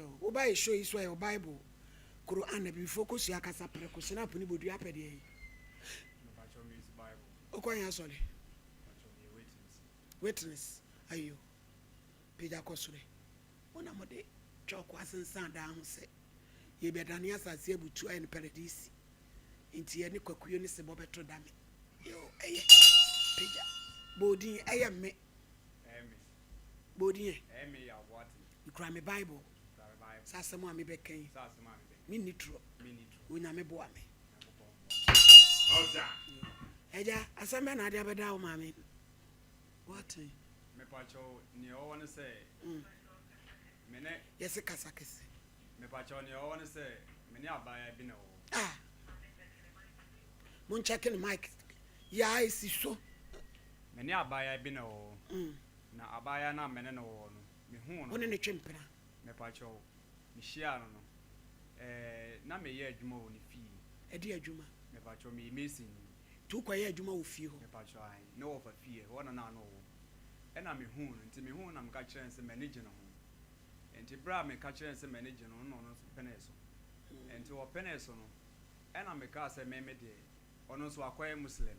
Yo, wo ba yɛ show yi so a yɛ Bible, Quran, abibifoɔ kosua kasa prɛko, snap ne bodua apɛ deɛ yi. Mepakyɛw me use Bible. Wokɔ yɛn asɔre? Mepakyɛw meyɛ Witness. Witness, ayo. Pagya kɔ soro. Mo na mode chalk asensan dan ho sɛ yɛbɛdane asase abutu ayɛ no paradisi. Nti yɛne kwakuo ne sebɔ bɛto dame. Yo, ɛyɛ. Pagya. Bɔ odin, ɛyɛ me. Ɛyɛ me. Bɔ odin ɛ. Ɛyɛ me Yaw Boateng. Mekura me Bible. Mekura me Bible. Sɛ asɛm a mebɛka yi. Sɛ asɛm a mebɛka yi. Menni torɔ. Menni torɔ. Onyame boa me. Nyankopɔn boa me. Ɔda. Agya, asɛm bɛn na ade abɛda wo maame Boateng? Mepakyɛw, nea ɛwɔ hɔ ne sɛ, me ne. Yɛse kasa kɛse. Mepakyɛw, nea ɛwɔ hɔ ne sɛ, me ne abaayewa bi na ɛwɔ hɔ. Ah! Monkyɛke ne mic. Yaa esi so. Me ne abaayewa bi na ɛwɔ hɔ. Na abaayewa no a me ne no wɔ hɔ no, mehuu no Wo ne no. no twe mpena? Mepakyɛw, mehyiaa no no, ɛɛ, na meyɛ adwuma wɔ ne fie. Ɛdeɛn adwuma? Mepakyɛw, meyɛ masonni. Nti wokɔyɛ adwuma wɔ fie hɔ? Mepakyɛw, ae. Ne wɔfa fie, ɛhɔ na na ano wɔ. Ɛna mehuu no, nti mehuu no na meka kyerɛɛ no sɛ m'ani gye ne ho. Nti berɛ a meka kyerɛɛ no sɛ m'ani gye ne ho no na ɔno nso penee so. Nti ɔpenee so no, ɛna mekaa sɛ me me deɛ, ɔno nso wakɔyɛ Muslim,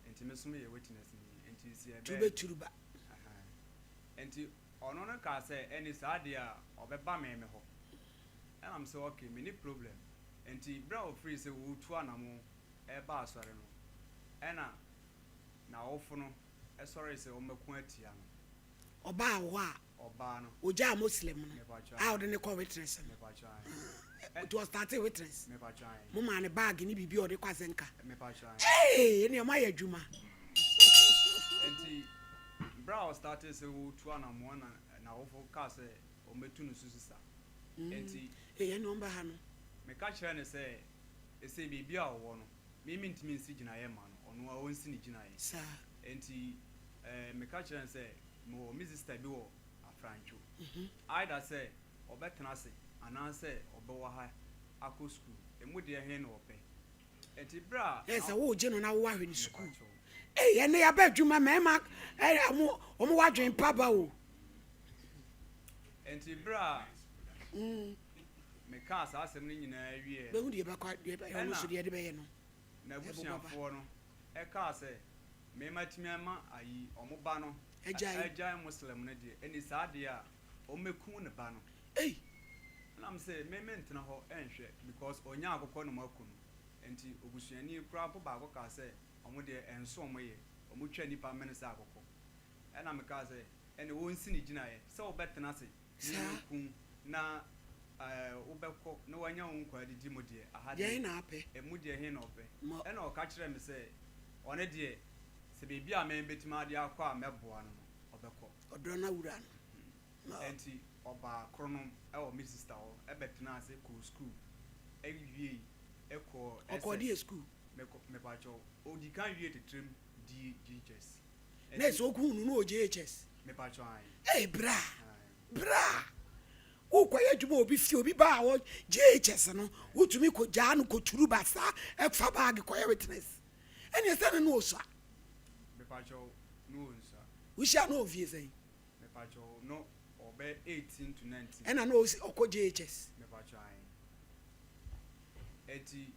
nti me nso meyɛ Witness ni, nti sɛ Nti yɛbɛyɛ. wobɛturu ba? Ahaa. Nti ɔno no kaa sɛ ɛne saa deɛ a ɔbɛba me me hɔ. Ɛna me sɛ okay, menni problem. Nti berɛ a ɔfirii sɛ ɔretu anamo reba asɔre no, ɛna n'awofo no sɔree sɛ wɔmmɛko atia no. Ɔbaa wo hɔ a Ɔbaa no. Ɔgyaa Muslim no Mepakyɛw a ae. ɔde no kɔɔ Witness no. Mepakyɛw ae. Nti ɔstartee Witness. Mepakyɛw ae. Mo maa no bag ne biribi a ɔde kɔ asɛnka. Mepakyɛw ae. Ee, ɛnneɛ moayɛ adwuma. Nti berɛ a ɔstartee sɛ ɔretu anamoa na n'awofo kaa sɛ wɔmmɛtu no so sisa. Nti. Ee, ɛnneɛ ɔmba ha no. Meka kyerɛɛ no sɛ, ɛsei baabi a ɔwɔ no, me mentumi nsi gyinaeɛ mma no, ɔno ara ɔnsi ne gyinaeɛ. Saa. Enti meka kyerɛɛ no sɛ mewɔ me sista bi wɔ Afrantwo. Either sɛ ɔbɛtena ase anaasɛ ɔbɛwɔ ha akɔ sukuu, emu deɛ he na ɔpɛ? Enti berɛ a Ɛyɛ na. sɛ woregye no na wowahwɛ no sukuu. Mepakyɛw. Ei, ɛnnɛ yɛaba adwuma, mmarima ɛ, wɔn, wɔn wɔ adwene pa ba o. Enti berɛ a mekaa saa asɛm no nyinaa wieeɛ no, Bɛhu deɛ ɛbɛkɔ, deɛ ɛbɛyɛ, ɔno nso ɛnna deɛ ɛde bɛyɛ no. Ɛbobɔ ba. n'abusuafoɔ no kaa sɛ, Me matumi ama ayi ɔmo ba no Agyae. agyae Muslim no deɛ, ɛne saa deɛ a ɔmmɛku ne ba no. Ei! Ɛna me se me mentena hɔ nhwɛ because ɔnya akokɔ na ɔmo aku no. Nti obusuani koraa mpo baako kaa sɛ ɔmo deɛ ɛnso ɔmo yɛ, ɔmo twa nipa mene sɛ akokɔ. Ɛna me kaa sɛ ɛne wɔnsi ne gyinaeɛ sɛ wobɛtena ase ne Saa. yɛku na ɛɛ wobɛkɔ na wanya wo nkwa adidi mu deɛ, aha Deɛ he deɛ na apɛ? ɛmu deɛ he na ɔpɛ. Ma. Ɛna ɔka kyerɛɛ me sɛ ɔno deɛ sɛ baabi a me bɛtumi ade akɔ a mɛboa no no, ɔbɛkɔ. Ɔdɔ no awura no. Ma. Ɛnti ɔbaa Kronom wɔ me sista hɔ bɛtenaa ase kɔɔ sukuu wiei kɔɔ Ɔkɔɔ deɛ SS. sukuu? Mekɔ, mepakyɛw, ɔdii kan wiee Tetrem dii JHS. Na Ɛnti. sɛ ɔkuu no na ɔwɔ JHS? Mepakyɛw, ae. Ei bra! Ae. Bra! Wokɔyɛ adwuma wɔ obi fie, obi ba a ɔwɔ JHS no, wotumi kɔgyaa no kɔturu ba saa, fa baage kɔyɛ witness. Ɛneɛ sɛ no na ɔsua. Mepakyɛw, no ɔnsua. Wohyia no wɔ mfie sɛn? Mepakyɛw, no ɔbɛyɛ 18 to 19. Ɛna na ɔsi ɔkɔ JHS. Mepakyɛw, ae. Ɛnti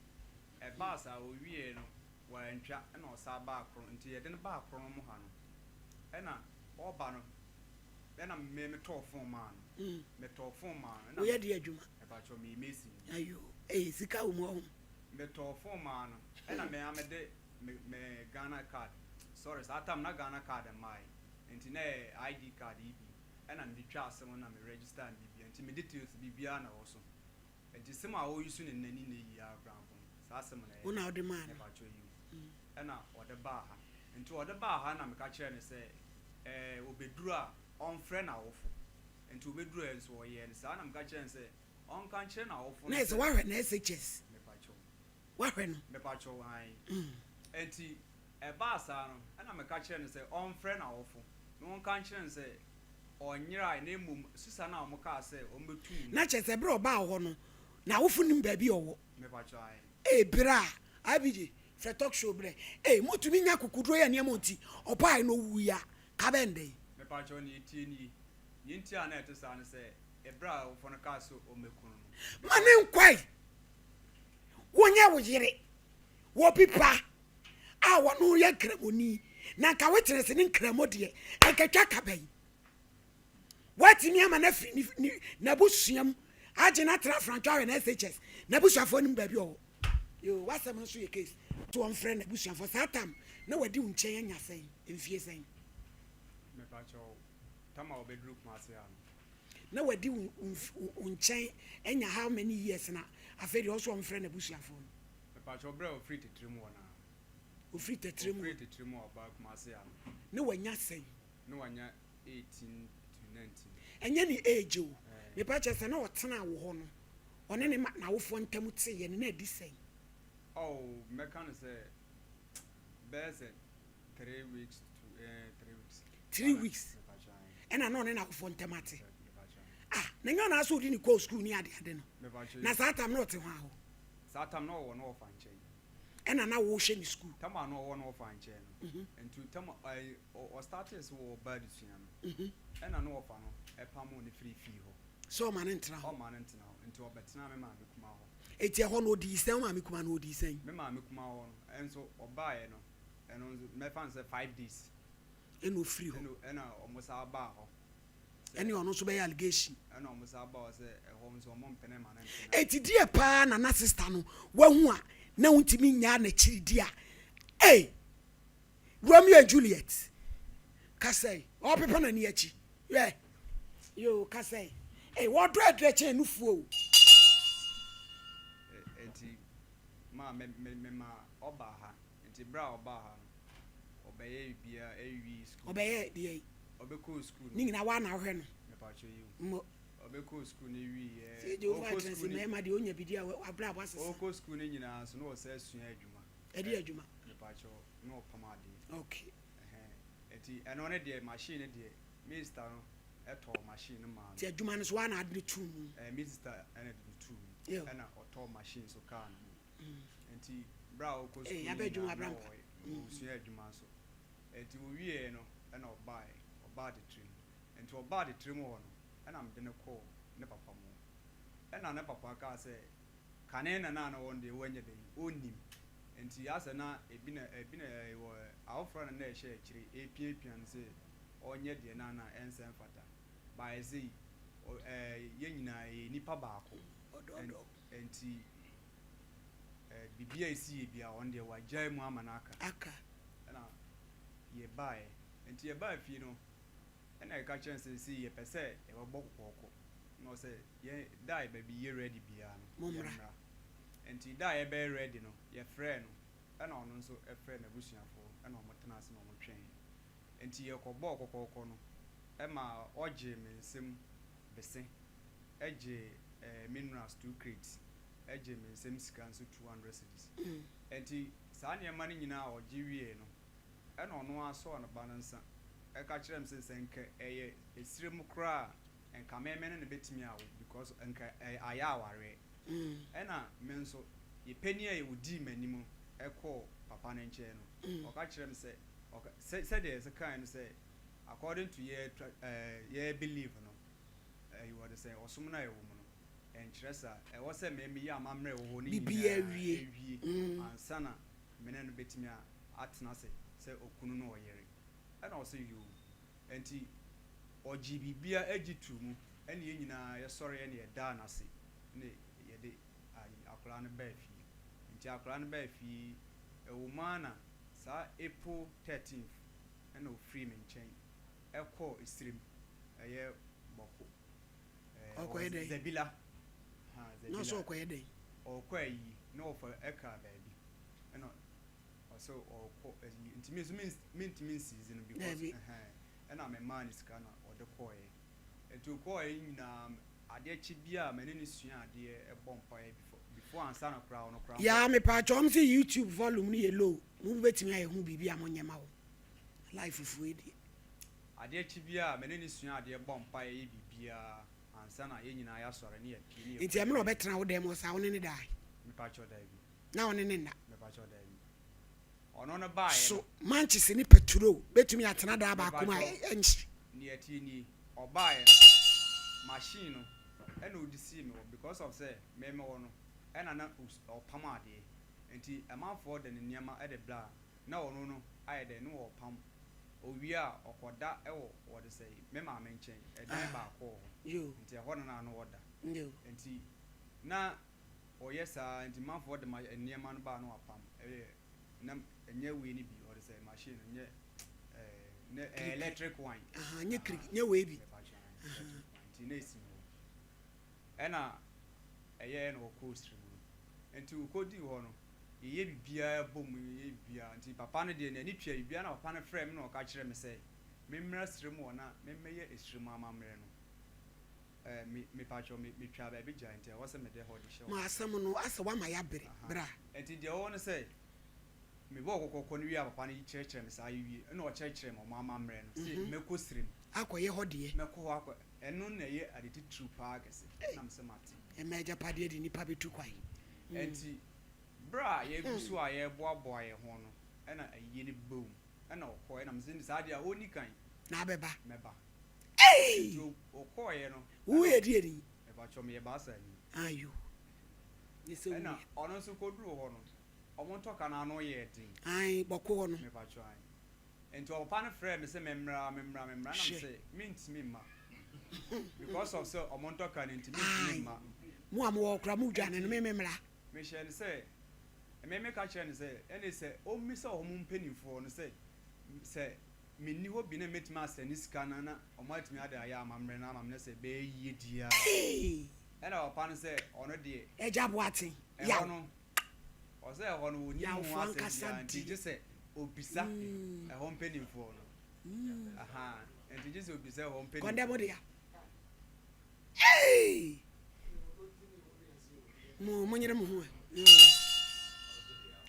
ɛbaa saa, ɔwieɛ no, wantwa, ɛna ɔsan baa Kron, nti yɛde no baa Kron mo ha no, ɛna ɔba no, Ɛna me me tɔɔ phone maa no. Me tɔɔ phone maa no. Woyɛ deɛ adwuma? Mepakyɛw meyɛ mason. Ayo ee sika wɔ mu ɔho. Me tɔɔ phone maa no ɛna me ara me de me me Ghana card sorry saa time na Ghana card mmae nti na ɛyɛ ID card yi bi ɛna me de twaa sim na me register no biribiara nti me details biribiara na ɛwɔ so nti sim a ɔɔ use no nnɛ ne nnɛ yi ara koraa mpo no saa sim no ɛyɛ Wo na wode maa no? Mepakyɛw yiw ɛna ɔde baa ha nti ɔde baa ha na meka kyerɛɛ no sɛ Ɛɛ, ɔbɛduru a, ɔmfrɛ n'awofo. Nti ɔbɛduruiɛ nso, ɔyɛɛ no saa. Na meka kyerɛɛ no sɛ, ɔnka nkyerɛ n'awofo no Na ɛsɛ sɛ. woahwɛ no SHS? Mepakyɛw. Woahwɛ no? Mepakyɛw, ae. Nti ɛbaa saa no, ɛna meka kyerɛɛ no sɛ ɔmfrɛ n'awofo, na ɔnka nkyerɛ no sɛ ɔnyerae, na mmom susa no a wɔkaa sɛ wɔbɛtu no no. Na kyerɛ sɛ, berɛ a ɔbaa wo hɔ no, n'awofo nnim baabi a ɔwɔ. Mepakyɛw, ae. Ee, berɛ a IBJ frɛ talk show berɛ ei motumi nya akokoduro yɛ nneɛma ɔnti ɔbaae no ɔwuiɛ a ka bɛn dɛn. Mepakyɛw nea etie nie. Nea nti a na ɛte saa ne sɛ Ɛberɛ a awofoɔ no kaa sɛ wɔmmɛku no no. Ma ne nkwae. Wonyɛ wo yere. Wɔ bi pa a wɔno yɛ nkramoni na nka witness ne nkramo deɛ nka twa ka bɛn. Woatumi ama no afiri ne ne n'abusua mu agye no atena Afrantwo ahwɛ no SHS n'abusuafoɔ nim baabi ɔwɔ. Yoo w'asɛm no nso yɛ case. To wɔmfrɛ n'abusuafoɔ saa tam na wadi wo nkyɛn anya sɛn mfie sɛn. Mepakyɛw, tam a ɔbɛduru Kumasi ha no. Na wadi wo wo nkyɛn anya how many years na afei deɛ ɔso ɔmfrɛ n'abusuafoɔ no. Mepakyɛw, berɛ a ɔfiri Titire mu hɔ no ara. Ɔfiri Tɛtrɛ mu Ɔfiri hɔ. Titire mu a ɔbaa Kumasi ha no. Na wanya sɛn. Na wanya 18 to 19. Ɛnyɛ ne age o. Mepakyɛw sɛ na ɔtenaa wo hɔ no ɔne ne ma n'awofoɔ ntam teeɛ no na adi sɛn. Oh, mɛka no sɛ bɛyɛ sɛ 3 weeks to 3 weeks. 3 weeks ɛna na ɔne n'awofoɔ ntam ate. Ah, na nyɛ ɔna asɛ ɔdi ne kɔɔ school ne ade ade no. Na saa tam na ɔte hɔ ahɔ. Saa tam na ɔwɔ na ɔfa nkyɛn. Ɛna na wɔrehwɛ ne school. Tam a na ɔwɔ na ɔfa nkyɛn no. Nti tam ɛɛ ɔstarte sɛ wɔba adesua no. Ɛna na ɔfa no ɛpam ne firi fie hɔ. Sɛ ɔma ne ntena hɔ. Ɔma ne ntena hɔ nti ɔbɛtena me maame kuma hɔ. Eti ɛhɔ no ɔdii sɛn, wo maame kuma no ɔdii sɛn? Me maame kuma hɔ no ɛnso ɔbaeɛ no ɛno nso mɛfa no sɛ 5 days. Ɛna ofiri hɔ. Ɛna ɔmo saa baa hɔ. Ɛne ɔno nso bɛyɛ allegation. Ɛna ɔmo saa baa hɔ sɛ ɛhɔ nso ɔmo mpene ma ne ntena. Eti deɛ paa na na sister no wahu a na wontumi nyaa n'akyiri di a, ei, Romeo and Juliet kasɛe ɔpepa n'ani akyi yɛ yoo kasɛe ei wɔdɔ ɛdrɛ kyɛn nufuo o. Eti maa me me me ma ɔbaa ha nti bere a ɔbaa ha no ɔbɛyɛ biribiara ɛwie school. Ɔbɛyɛ deɛ? Ɔbɛkɔɔ school no. Ne nyinaa waa na ɔhwɛ no. Mepakyɛ yi o. Mo. Ɔbɛkɔɔ school no wie yɛ. Sɛ Jehovah ɔkɔ atena school sɛ no mmarima deɛ ɔnya bidi a wabrabɔ asesa. Ɔkɔ school no nyinaa nso na ɔsɛ sua adwuma. Ɛde adwuma. Mepakyɛ na ɔpam adeɛ. Okay. Ɛhɛn nti ɛno ne deɛ machine ne deɛ minister no ɛtɔɔ machine no maa no. Ti adwuma no so waa na ade no tuu mu. Minister ɛna de no tuu mu. Ɛna ɔtɔɔ machine so kaa no ho. Nti bere a ɔkɔ school no abɛ adwuma nyinaa na abrampa. ɔsua adwuma nso. Nti owie no ɛna ɔbaeɛ ɔbaa de tirim. Nti ɔbaa de tirim hɔ no ɛna mede no kɔɔ ne papa mu. Ɛna ne papa kaa sɛ kane na na wɔn deɛ wɔnyɛ dɛ ɔnnim. Nti asɛ na ebi na ɛwɔ awoforɔ na na ɛhyɛ akyire epiapia no sɛ ɔnyɛ deɛ na na ɛnsɛ mfata. Baayɛ sɛ yi yɛn nyinaa yɛ nipa baako. Ɔdɔɔdɔ. Nti biribi a esi yɛ bia ɔno deɛ wagyae mu ama no aka. Aka. Ɛna yɛbaeɛ. Nti yɛbaa fie no ɛna yɛka kyerɛ no sɛ sɛ yɛpɛ sɛ yɛbɛbɔ kɔkɔɔkɔ. Na ɔsɛ yɛn da a yɛbɛbi yɛ ready biara no Mommra. yɛmmra. Nti da a yɛbɛyɛ ready no yɛfrɛɛ no ɛna ɔno nso ɛfrɛɛ n'abusuafoɔ ɛna ɔmo tena ase na ɔmo twɛn. Nti yɛkɔbɔɔ kɔkɔɔkɔ no ɛma ɔgye me nsam bese ɛgye minerals 2 crates, ɛgye me nsam sika nso 200 cedis. Nti saa nneɛma no nyinaa a ɔgye wie no ɛna ɔno asɔɔ ne ba no nsa ɛka kyerɛ me sɛ nka ɛyɛ esire mu koraa a nka mɛmɛ no na bɛtumi awo because nka ɛyɛ ayɛ awareɛ. Ɛna me nso yɛpɛni a ɔdii m'anim ɛkɔɔ papa no nkyɛn no ɔka kyerɛ me sɛ ɔka sɛ sɛdeɛ ɛsɛ kan no sɛ according to yɛ yɛ believe no ɛyi wɔde sɛ ɔsom no a ɛwɔ mu no ɛnkyerɛ sa ɛwɔ sɛ mɛmi yɛ amammerɛ wɔ hɔ no Biribiara nyinaa awie. awie ansa na mene no bɛtumi atena ase sɛ okunu no ɔyere. Ɛna ɔsɛ yoo, nti ɔgye biribia agye tu mu ɛne yɛn nyinaa yɛsɔre ɛne yɛdaa n'ase ne yɛde ayi akwaraa no baa fie. Nti akwaraa no baa fie ɛwɔ mu ara na saa April 13th ɛna ofiri me nkyɛn ɛkɔɔ Esirim, ɛyɛ Bɔko Ɔkɔyɛ dɛn? Zebilla ha. Na ɔsɛ Zebilla. Ɔkɔyɛ dɛn? Ɔkɔ ayi na ɔfa ɛka baabi ɛna ɔsɛ ɔkɔ ayi nti mi nso mentumi nsizi no because Dabi. ɛhɛn ɛna me maa ne sika na ɔde kɔɔɛ. Nti ɔkɔɔɛ nyinaa adeɛ kye bi a mɛne ne sua adeɛ ɛbɔ mpaeɛ before ansa na koraa ɔno koraa. Yaa mepaakyɛ ɔm sɛ YouTube volume no yɛ low, mo bɛtumi ayɛ ho biribi a monyɛ ma wo life fufuo yi deɛ. Adeɛ kye bi a mɛne ne sua adeɛ bɔ mpaeɛ yɛ biribiara ansa na yɛn nyinaa yɛasɔre ne yɛpie ne Nti ɛmena ɔbɛtena wo dɛm hɔ saa wo ne ne daa? Mepakyɛ daabi. Na wo ne ne nna? Mepakyɛ daabi, ɔno no baeɛ So no. Mankyese ne peturo bɛtumi atena daa baako mu a Mepakyɛ ɛnhye? Nea ɛtie nie, ɔbaeɛ no machine no. Ɛna ɔde sii me hɔ because of sɛ me me hɔ no ɛna na ɔpam adeɛ nti amanfoɔ de ne nneɛma de bra a na ɔno no ayɛ dɛn na ɔpam. Ɔwie a ɔkɔda wɔ wɔde sɛ me maame nkyɛn ɛdan baako wɔ hɔ nti ɛhɔ na na ano ɔda nti na ɔyɛ saa nti manfoɔ de ma nneɛma no baa na wapam ɛyɛ na ɛnyɛ wei no bi ɔde sɛ machine no nyɛ ɛɛ ne ɛyɛ electric one. Nyɛ kiri nyɛ wei bi. Nti na esi hɔ ɛna ɛyɛ na ɔkɔɔ siri mu no nti ɔkɔdii hɔ no yɛyɛ biribiara bɔ mu yɛyɛ biribiara nti papa no deɛ n'ani tua biribiara na papa no frɛ me na ɔka kyerɛ me sɛ memmra siri mu hɔ na memmɛyɛ esiri mu amammerɛ no ɛɛ me mepatwɛ me metwa baabi gya nti ɛwɔ sɛ mede hɔ de hyɛ Ma asɛm no asɛ wama yɛabere bra. Nti deɛ ɔwɔ no sɛ mebɔɔ kɔkɔkɔ no wie a papa no kyerɛkyerɛ me saa yɛ wie ɛna ɔkyerɛkyerɛ me ɔmo amammerɛ no sɛ mɛkɔ siri mu akɔyɛ hɔ deɛ. Mɛkɔ hɔ akɔ ɛno na ɛyɛ ade titiriw paa kɛse na mesɛ mate. Ɛma agyapadeɛ de nipa bɛtu kwan. Nti berɛ a yɛgu so a yɛboaboa yɛn ho no ɛna ayie no bom ɛna ɔkɔɔ ɛna mesɛ saa deɛ a ɔnni kan na abɛba. Mɛba. Nti ɔkɔɔyɛ no woyɛ deɛ ni. Mepakyɛ meyɛ baasa ni. Ayo ne sɛ ɛna woyɛ ɔno nso kɔduruu hɔ no ɔmo ntɔka no ano yɛ den. Ae bɔko hɔ no. Mepakyɛ ae nti ɔpapa no frɛɛ me sɛ memmra memmra memmra na Hwɛ. mesɛ mentumi mma because of sɛ ɔmo ntɔka no nti mentumi Ae mma. Mo a mowɔ hɔ koraa modwane no Nti me memmra. Mehyɛ no sɛ me meka kyerɛ no sɛ ɛne sɛ ɔmmisa ɔmo mpanimfoɔ no sɛ sɛ menni hɔ bi na mɛtumi asɛne sika no na ɔmo atumi ade ayɛ amammerɛ no ama me na sɛ ɛbɛyɛ yie diaa. Ee. Ɛna papa no sɛ ɔno deɛ Agya Boateng ɛhɔ yaw. No ɔsɛ ɛhɔ no ɔnim ho Yawfoɔ asɛm ankasa biara nti di. gye sɛ obisa ɛhɔ mpanimfoɔ no aha nti gye sɛ obisa ɛhɔ Kɔndɛ mo mpanimfoɔ no. dea. Ee! Mo mo nyere mo ho ɛ.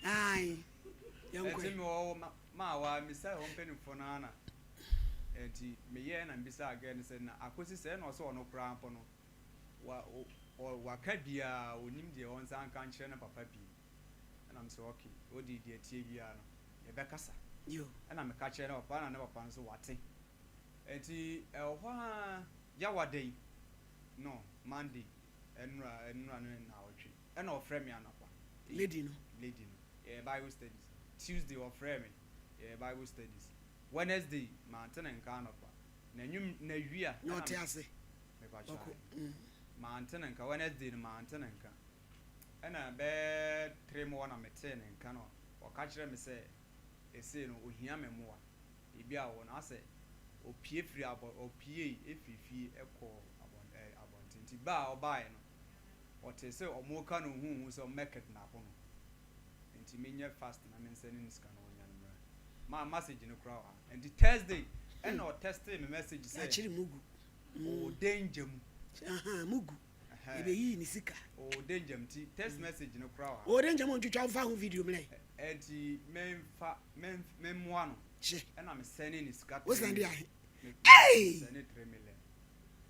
Ae. Yɛnkɔ Ɛnti ɛ. mewɔ ma maawa misa ɛhɔ mpanimfoɔ no ara na nti meyɛɛ na mbisa girl no sɛ na akɔsi sɛ ɛna ɔsɛ ɔno koraa mpo no wa ɔ waka biara onim deɛ ɔnsa nka nkyerɛ ne papa bi ɛna mesɛ okay ɔdi deɛ tie biara no yɛbɛkasa. Yo. Ɛna meka kyerɛ ne papa na ne papa no nso wate nti ɛwɔ hɔ a yawada yi no Monday ɛnura ɛnura ne naawɔtwe ɛna ɔfrɛ me anɔpa. Lady no. Lady no yɛyɛ Bible studies. Tuesday ɔfrɛ me yɛyɛ Bible studies. Wednesday mante ne nka anɔpa na nwum na wia Na ɛna ɔte ase. Mepakyɛ Ɔkɔ. Mante ne nka Wednesday no mante ne nka ɛna bɛɛ 3 mu hɔ na metee ne nka no ɔka kyerɛ me sɛ esei no ohia me mmoa ebi a wɔ no asɛ opie firi abɔ opie efiri fie ɛkɔ abɔn ɛɛ abɔnten nti ba a ɔbaeɛ no ɔte sɛ ɔmo ka no huhu sɛ ɔmo bɛ kidnap no nti menyɛ fast na me nsɛne ne sika no ɔnya no mmra ma message no koraa wɔ ha nti Thursday ɛna ɔtextee me message sɛ Akyere mu gu. Ɔwɔ danger mu. Ahan mu gu. Ɛhɛn. Ebeyi ne sika. Ɔwɔ danger mu nti text message no koraa wɔ ha. Ɔwɔ danger mu ntwitwa mfa ho video mmerɛ. Ɛnti memfa mem memmoa no. Hyɛ. Ɛna mesɛne ne sika Wo sɛnde 3 ahe? Me Hey! sɛne 3 million.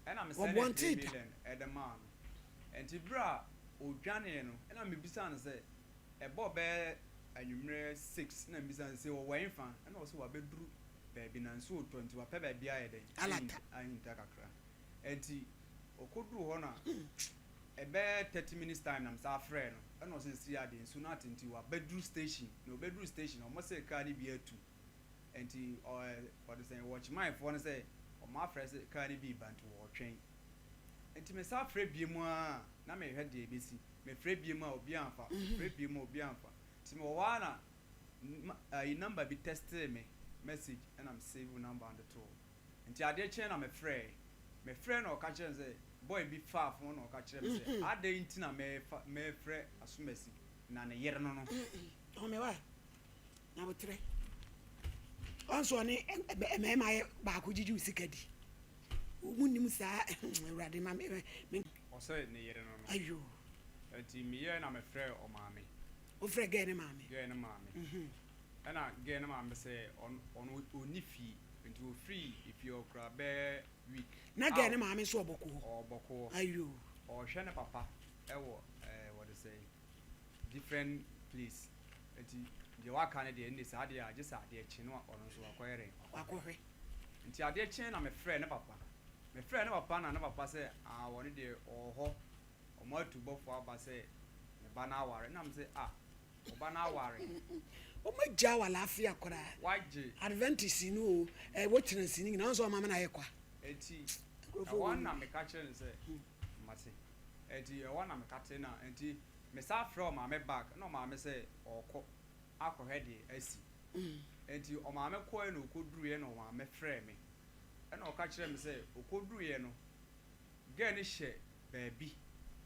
Ɛna mesɛne Wɔboa 3 nte da. million ɛde maa no. Nti berɛ a odwaneɛ no ɛna mebisa no sɛ ɛbɔ bɛyɛ anwummerɛ 6 na mebisa no sɛ ɔwɔ ɛmfa ɛna ɔsɛ wabɛduru baabi na nsuo tɔ nti wapɛ baabi ayɛ dɛn Alata. Ahinta kakra. Nti ɔkɔduru hɔ no a ɛbɛyɛ 30 minutes time na mesa frɛ no ɛna ɔsɛ si ade nsuo no ate nti wabɛduru station na ɔbɛduru station ɔmo sɛ kaa no bi atu nti ɔɛ ɔde sɛ wɔkyemanfoɔ no sɛ ɔmo afrɛ sɛ kaa no bi ba nti wɔɔtwɛn nti mesa frɛ bie mu a na mehwɛ deɛ ebesi mefrɛ bie mu a obi amfa frɛ bie mu a obi amfa nti mewɔ hɔ a na ayi number bi textee me message ɛna me save number no de too hɔ nti adeɛ kyɛn na mefrɛ mefrɛ na ɔka kyerɛ me sɛ boy bi faa phone na ɔka kyerɛ me sɛ adeɛ nti na mɛfa mɛfrɛ asomasi na ne yere no no. Ɔmɛ wa na wotrɛ ɔnso ɔne mmarima yɛ baako gyigyi wo sika di mu nim saa Awurade ma me me. Ɔsɛ ne yere no no. Ayo. Nti meyɛ na mefrɛ ɔmaame. Wofrɛ girl ne maame? Girl ne maame ɛna girl ne maame sɛ ɔno ɔno ɔnni fie nti ofiri efie hɔ koraa bɛyɛ week. Na girl ne maame nso ɔbɔko hɔ? Ɔbɔko hɔ. Ayo. Ɔhwɛ ne papa ɛwɔ ɛɛ wɔde sɛ different place nti deɛ waka no deɛ ɛnne saa adeɛ a gye sɛ adeɛ kye no a ɔno nso wakɔyɛ dɛ wakɔhwɛ. Nti adeɛ kye na mefrɛ ne papa. Mefrɛɛ ne papa na ne papa sɛ aa wɔno deɛ ɔwɔ hɔ, ɔmo atu bɔfoɔ aba sɛ ne ba no aware. Ɛna mese ah, wo ba no aware? Wɔn agya wɔ alaafia koraa. Wagye. Adventist no o, eh, wokyerɛ si no nyinaa, wɔn nso wɔn amena ayɛ kwa. Enti, Nkurɔfoɔ ɛhɔ wɔ mu. na meka kyerɛ no sɛ, mate. Enti ɛhɔ na meka te na, enti mesan frɛɛ ɔmaame back, ɛna ɔmaame sɛ ɔɔkɔ akɔhwɛ deɛ asi. Enti ɔmaame kɔɔɛ na ɔkɔduruiɛ na ɔmaame frɛɛ me. Ɛna ɔka kyerɛɛ me sɛ ɔkɔduruiɛ no, girl no hyɛ baabi,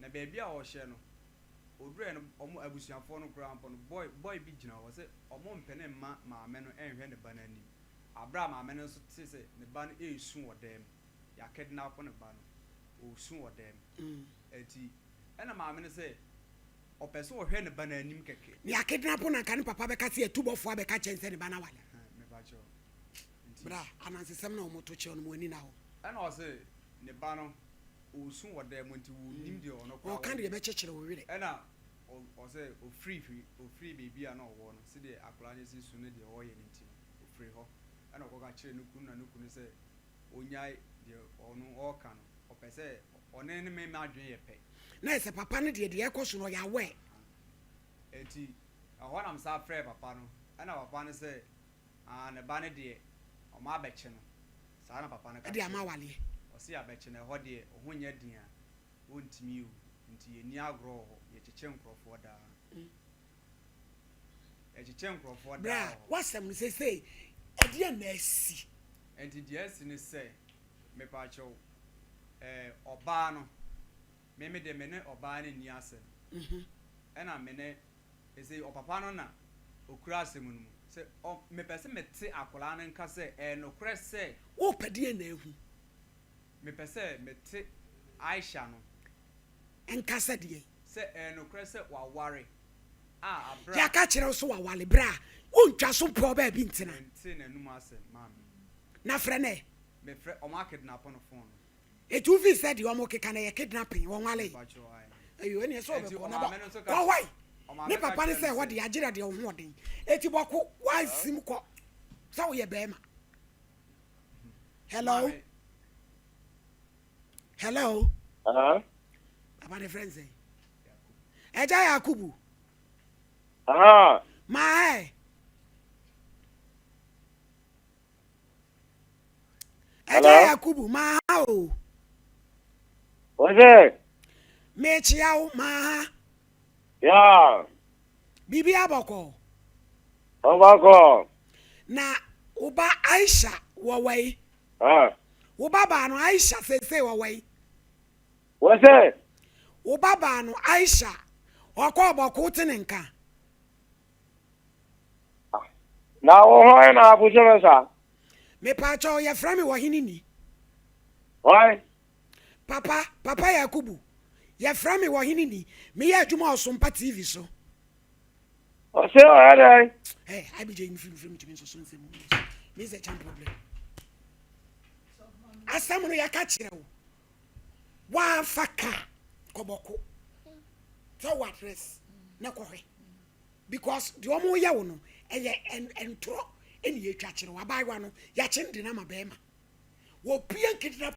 na baabi a ɔhyɛ no, ɔduruiɛ no, wɔn abusuafoɔ no koraa mpo no, boy, boy bi gyina hɔ sɛ wɔmpene mma maame no nhwɛ ne ba no anim. Aberɛ a maame no nso te sɛ ne ba no resu wɔ dan mu, yɛakidnapo ne ba no, ɔresu wɔ dan mu. Enti ɛna maame no sɛ ɔpɛ sɛ ɔhwɛ ne ba no anim kɛkɛ. Ne yɛakidnapo no anka ne papa bɛka sɛ yɛatu bɔfoɔ abɛka kyerɛ no sɛ ne ba no aware. Mepa kyɛw. Nti. Bra, anansesɛm na wɔto kyerɛ no, mo ani nna hɔ. Ɛna ɔse ne ba no ɔresu wɔ dan mu nti wɔnnim deɛ ɔno koraa Ɔka deɛ ɔyɛ. ɛbɛkyekyere wo werɛ. Ɛna ɔsɛ ɔfiri ɔfiri baabi a na ɔwɔ no sɛdeɛ akwadaa no si su ne deɛ ɔreyɛ no nti no ɔfiri hɔ ɛna ɔkɔka kyerɛɛ ne kunu na ne kunu sɛ ɔnyae deɛ ɔno ɔreka no ɔpɛ sɛ ɔne ne me m'adwene yɛ pɛ. Na ɛsɛ papa no deɛ deɛ ɛkɔ so no ɔyɛ aware. Enti ɛhɔ na mesan frɛɛ papa no ɛna papa no sɛ aa ne ba no deɛ ɔmo abɛkye no saa na papa no ka De ama kyerɛɛ me awaleɛ. ɔse abɛkye no ɛhɔ deɛ ɔho nyɛ den a ɔntumi o nti yɛnni agorɔ wɔ hɔ yɛkyekyɛ nkorɔfoɔ daa yɛkyekyɛ nkorɔfoɔ daa Bra wɔ hɔ. w'asɛm no seesei ɛdeɛn na asi? Nti deɛ asi ne sɛ mepaakyɛw ɛɛ ɔbaa no me me deɛ me ne ɔbaa no nni asɛm ɛna me ne Ese ɔpapa no na okura asɛm no mu. Sɛ ɔ, mepɛ sɛ mete akwadaa no nka sɛ ɛyɛ nokorɛ sɛ. Wopɛ deɛn na ahu? Mepɛ sɛ mete Aisha no. Nka sɛ deɛn? Sɛ ɛyɛ nokorɛ sɛ waware a aberɛ a. Yɛaka kyerɛ wo sɛ waware berɛ a wontwa so mpɛ ɔbaa bi ntena. Mentee n'anum asɛm, maame. Na frɛ no ɛ. Mefrɛ, wɔakidnapo no phone no. Eti wo feel sɛ deɛ ɔmo keka no ɛyɛ kidnapping wɔn wale ayo ɛneɛ sɛ ɔbɛkɔ na bɔ kɔ hɔ ne papa ne sɛ ɛhɔ deɛ agyerɛ deɛ ɔho ɔden eti bɔko wansim kɔ sɛ woyɛ bɛrima hello hello papa ne frɛ nsɛn ɛgya Yakubu maa ɛ Ɛgya Yakubu, maa ha o. Ɔsɛ. Mekyia wo, maa ha. Ya. Biribi abɔkɔ. Ɔbɔkɔ. Na wo ba Aisha wɔ wai? Ah. Wo ba baa no Aisha seesei wɔ wai? Wɔsɛ. Wo ba baa no Aisha ɔkɔ ɔbɔko te ne nka. Na wo hwan na abusɛ me saa? Mepaakyɛw yɛfrɛ me ɔhene ni. Hwan? Papa, Papa Yakubu, yɛfrɛ me ɔhene ni. Meyɛ adwuma wɔ Sompa TV so. Ɔse ɔyɛ dɛn? Hey, IBJ mfiri mfiri mtumi nsoso nsɛm mu. Me sɛ kyɛn problem. Asɛm no yɛka kyerɛ wo. Woamfa ka kɔbɔko. Sɛ wo address na kɔhwɛ. Because deɛ ɔmo yɛ wo no ɛyɛ ntorɔ ɛna yɛtwa kyerɛ wo. Abaayewa no yɛakye no de no ama bɛɛma. Wɔpia nkidnap.